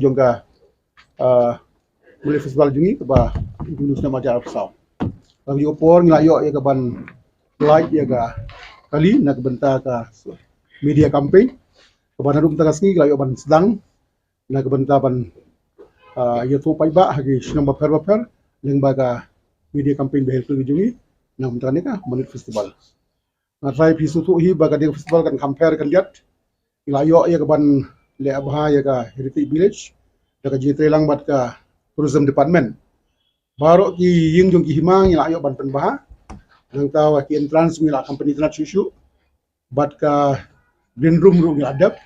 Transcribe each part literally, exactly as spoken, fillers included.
jong ka, ah, Monolith Festival jong ngi kaba jong u snem ar hajar arphew saw. Ka ïoh por ngi la ïoh ïa ka ban pynlait ïa ka kali na ka bynta ka media campaign kaba naduh mynta ka sngi ngi la ïoh ban sdang na ka bynta ban, ah, ïathuh paidbah ha ki shnong bapher bapher lyngba ka media campaign ba heh jong ngi na ka bynta kane ka Monolith Festival. Nga trai phi sngewthuh hi ba ka dei ka festival kan kham pher khyndiat. Ngi la ïoh ïa ka ban leh bha ïa ka Heritage Village da ka jingïatreilang bad ka Tourism Department. Baroh ki ïing jong ki hima ngi la ïoh ban pynbha. Nangta ha ki entrance ngi la kham pynitynnad shuh shuh. Bad ka green room ruh ngi la dep,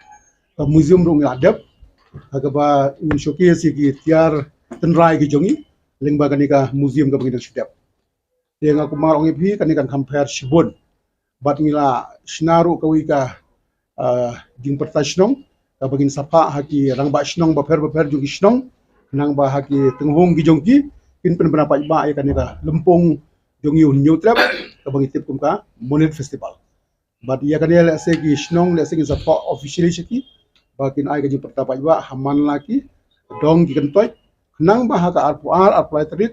ka museum ruh ngi la dep. Ha kaba ngin showcase ïa ki tiar tynrai ki jong ngi lyngba kane ka museum kaba ngi dang shu dep. Te nga kumba nga la ong ïa phi, kane kan kham pher shibun. Bad ngi la shna ruh kawei ka, ah, jingpyrta shnong kaba ngin sa phah ha ki rangbah shnong bapher bapher jong ki shnong, khnang ba ha ki tynghung ki jong ki kin pynbna paidbah ïa kane ka lympung jong ngi u Hynñiewtrep kaba ngi tip kum ka Monolith Festival. Bad ïa kane lehse ki shnong lehse ngin sa phah officially sha ki ba kin ai ka jingpyrta paidbah ha man la ki dong ki kyntoit, khnang ba ha ka arphew ar, arphew lai tarik,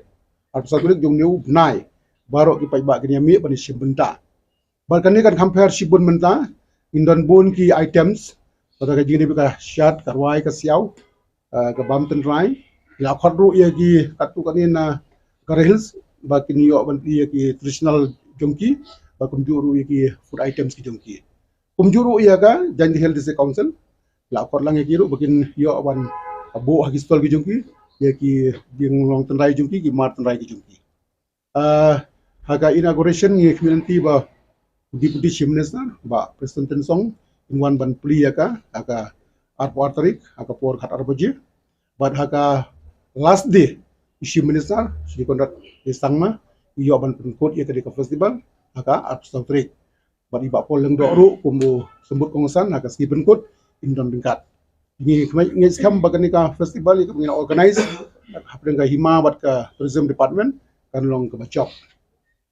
arphew saw tarik jong une u bnai, baroh ki paidbah kin ïa mih ban ïashim bynta. Bad kane kan kham pher shibun mynta, ngin don bun ki items, kata ka jingdei ka shad, ka rwai, ka siaw, ah, ka bam tynrai. Ngi la khot ruh ïa ki katto katne na Garo Hills ba kin ïoh ban plie ïa ki traditional jong ki, bad kumjuh ruh ïa ki food items ki jong ki. Kumjuh ruh ïa ka Jaintia Hills District Council, la khot lang ïa ki ruh ba kin ïoh ban buh ha ki stall ki jong ki ïa ki jinglong tynrai jong ki, ki mar tynrai ki jong ki. Ah, ha ka inauguration ngi khmih lynti ba Deputy Chief Minister Bah Prestone Tynsong in wan ban plie ïa ka ha ka arphew ar tarik ha ka por khat ar baje. Bad ha ka last day, Chief Minister Shri Conrad K Sangma i ïoh ban pynkut ïa ka dei ka festival ha ka arphew saw tarik. Bad i Bah Paul Lyngdoh ruh kum u symbud kongsan ha ka sngi pynkut in don ryngkat. Ngi khmih, ngi skhem ba kane ka festival ïa kaba ngi la organize hapdeng ka hima bad ka tourism department kan long kaba jop.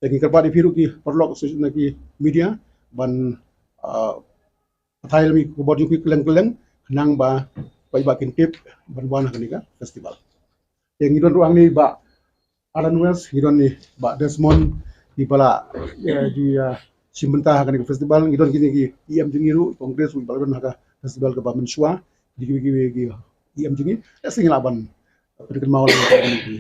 Te ngi kyrpad ïa phi ruh ki paralok na ki media ban, ah, pathai lem ïa ki khubor jong phi kylleng kylleng khnang ba paidbah kin tip ban wan ha kane ka festival. Te ngi don ruh hangne Bah Alan West, ngi don i Bah Desmond, kiba la, eh, ju ïa shim bynta ha kane ka festival, ngi don kine ki E M jong ngi ruh, Congress ruh ba la don ha ka festival kaba mynshuwa, ki, ki, ki, ki E M jong ngi, eh, sa ngi lah ban pynkynmaw lang ïa kine ki